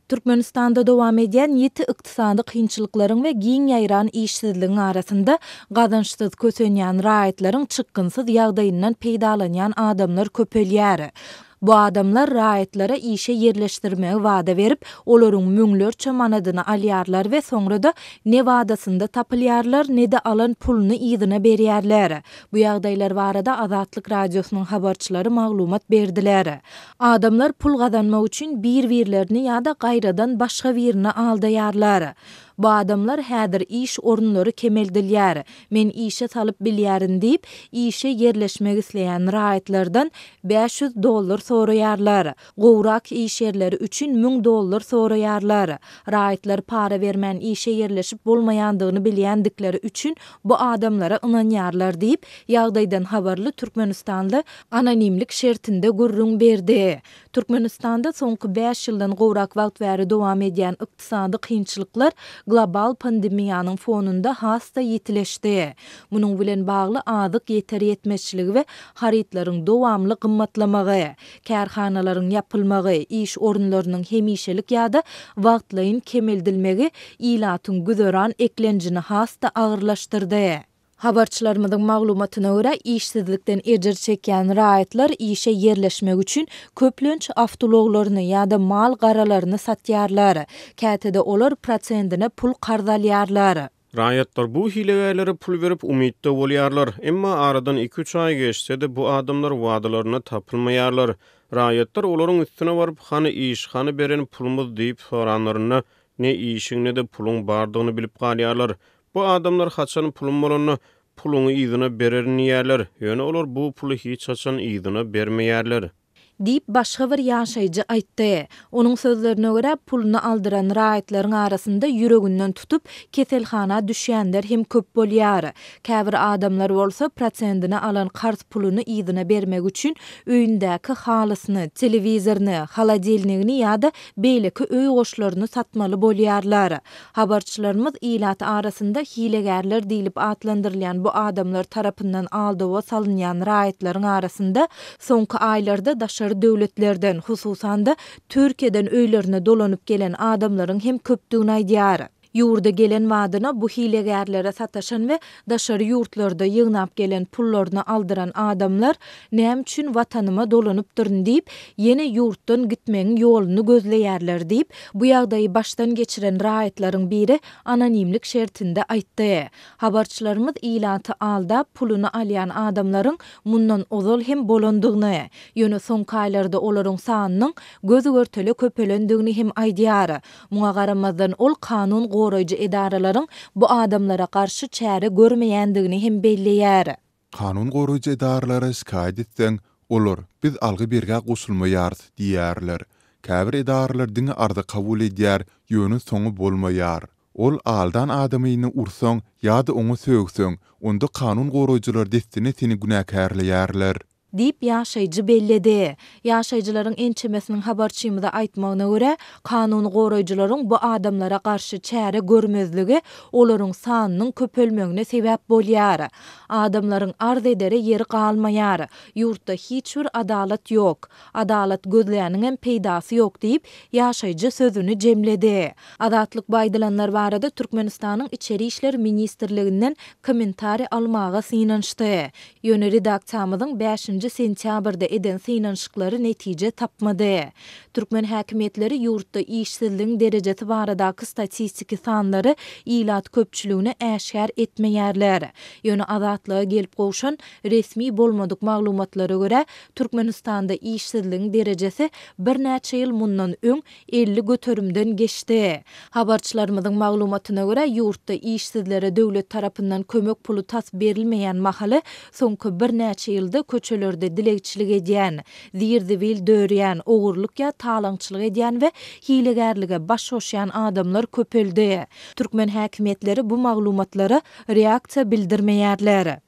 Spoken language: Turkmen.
Türkmenistanda dowam edýän ýiti ykdysady kynçylyklaryň we giň ýaýran işsizligiň arasynda gazançsyz kösenýän raýatlaryň çykgynsyz ýagdaýyndan peýdalanýan adamlar köpelýär. Bu adamlar raýatlara işe ýerleşdirmegi wada berip, olaryň müňlerçe manadyny alýarlar we soňra-da ne wadasynda tapylýarlar, ne-de alan puluny yzyna berýärler. Bu ýagdaýlar barada Azatlyk Radiosynyň habarçylary maglumat berdiler. Adamlar pul gazanmak üçin bir-birlerini ýa-da gaýradan başga birini aldaýarlar. Bu adamlar häzir iş orunlary kemeldilýär, men işe salyp bilýärin diýip, işe ýerleşmek isleýän raýatlardan 500 dollar soraýarlar. Gowrak iş ýerleri üçin 1000 dollar soraýarlar. Raýatlar para bermän işe ýerleşip bolmaýandygyny bilýändikleri üçin bu adamlara ynanýarlar diýip, ýagdaýdan habarly türkmenistanly anonimlik şertinde gürrüň berdi. Türkmenistanda soňky bäş ýyldan gowrak wagt bäri dowam edýän ykdysady kynçylyklar global pandemiýanyň fonunda has-da ýitileşdi. Munuň bilen bagly azyk ýeter-ýetmezçiligi we harytlaryň dowamly gymmatlamagy, kärhanalaryň ýapylmagy, iş orunlarynyň hemişelik ýa-da wagtlaýyn kemeldilmegi ilatyň güzeran eklenjini has-da agyrlaşdyrdy. Habarçylarymyzyň maglumatyna görä, işsizlikden ejir çekýän raýatlar işe ýerleşmek üçin köplenç awtoulaglaryny ýa-da mal-garalaryny satýarlar. Käte-de olar prosendine pul karz alýarlar. Raýatlar bu hilegärlere pul berip umytda bolýarlar. Emma aradan iki-üç aý geçse-de bu adamlar wadalarynda tapylmaýarlar. Raýatlar olaryň üstüne baryp, hany iş, hany beren pulumyz diýip soranlarynda, ne işiň, ne-de puluň bardygyny bilip galýarlar. Bu adamlar haçan pulum bolanda, puluňy yzyna bererin diýýärler, ýöne olar bu puly hiç haçan yzyna bermeýärler. Diýip, başga bir ýaşaýjy aýtdy. Onuň sözlerine görä, puluny aldyran raýatlaryň arasynda ýüreginden tutup, keselhana düşýänler hem köp bolýar. Käbir adamlar bolsa, prosendine alan karz puluny yzyna bermek üçin öýündäki halysyny, telewizoryny, holodilnigini ýa-da beýleki öý goşlaryny satmaly bolýarlar. Habarçylarymyz ilat arasynda hilegärler diýlip atlandyrylýan bu adamlar tarapyndan aldawa salynýan raýatlaryň arasynda soňky aýlarda daşary döwletlerden, hususan-da, Türkiýeden öýlerine dolanyp gelen adamlaryň hem köpdügini aýdýar. Ýurda gelen badyna bu hilegärlere sataşan we daşary ýurtlarda ýygnap gelen pullaryny aldyran adamlar näme üçin watanyma dolanypdyryn diýip, ýene ýurtdan gitmegiň ýoluny gözleýärler diýip, Bu ýagdaýy başdan geçiren raýatlaryň biri anonimlik şertinde aýtdy. Habarçylarymyz ilaty aldap, puluny alýan adamlaryň mundan ozal hem bolandygyny, ýöne soňky aýlarda olaryň sanynyň göz-görtele köpelendigini hem aýdýar. Muňa garamazdan, ol kanun goraýjy edaralaryň bu adamlara garşy çäre görmeýändigini hem belleýär. Kanun goraýjy edaralara şikaýat etseň, olar, Biz algy-bergä goşulmaýarys diýýärler. Käbir edaralar diňe arza kabul edýär, ýöne soňy bolmaýar. Ol aldan adamyny ursaň ýa-da oňa sögseň, onda kanun goraýjylar dessine seni günäkärleýärler. Diýip, ýaşaýjy belledi. Ýaşaýjylaryň ençemesiniň habarçymyza aýtmagyna görä, kanun goraýjylaryň bu adamlara garşy çäre görmezligi olaryň sanynyň köpelmegine sebäp bolýar. Adamlaryň arz edere ýeri galmaýar. Ýurtda hiç bir adalat ýok. Adalat gözläniňem peýdasy ýok diýip, ýaşaýjy sözüni jemledi. Azatlyk bu aýdylanlar barada Türkmenistanyň Içeri işler ministrliginden kommentariý almaga synanyşdy. Ýöne redaksiýamyzyň bäşinji sentýabrda eden synanyşyklary netije tapmady. Türkmen häkimiýetleri ýurtda işsizligiň derejesi baradaky statistiki sanlary ilat köpçüligine äşgär etmeýärler. Ýöne Azatlyga gelip gowşan resmi bolmadyk maglumatlara görä, Türkmenistanda işsizligiň derejesi birnäçe ýyl mundan öň 50 göterimden geçdi. Habarçylarymyzyň maglumatyna görä, ýurtda işsizlere döwlet tarapyndan kömek puly tas berilmeýän mahaly, soňky birnäçe ýylda köçelerde dilegçilik edýän, zir-zibil dörýän, ogurlyk ýa talaňçylyk edýän we hilegärlige baş goşýan adamlar köpeldi. Türkmen häkimiýetleri bu maglumatlara reaksiýa bildirmeýärler.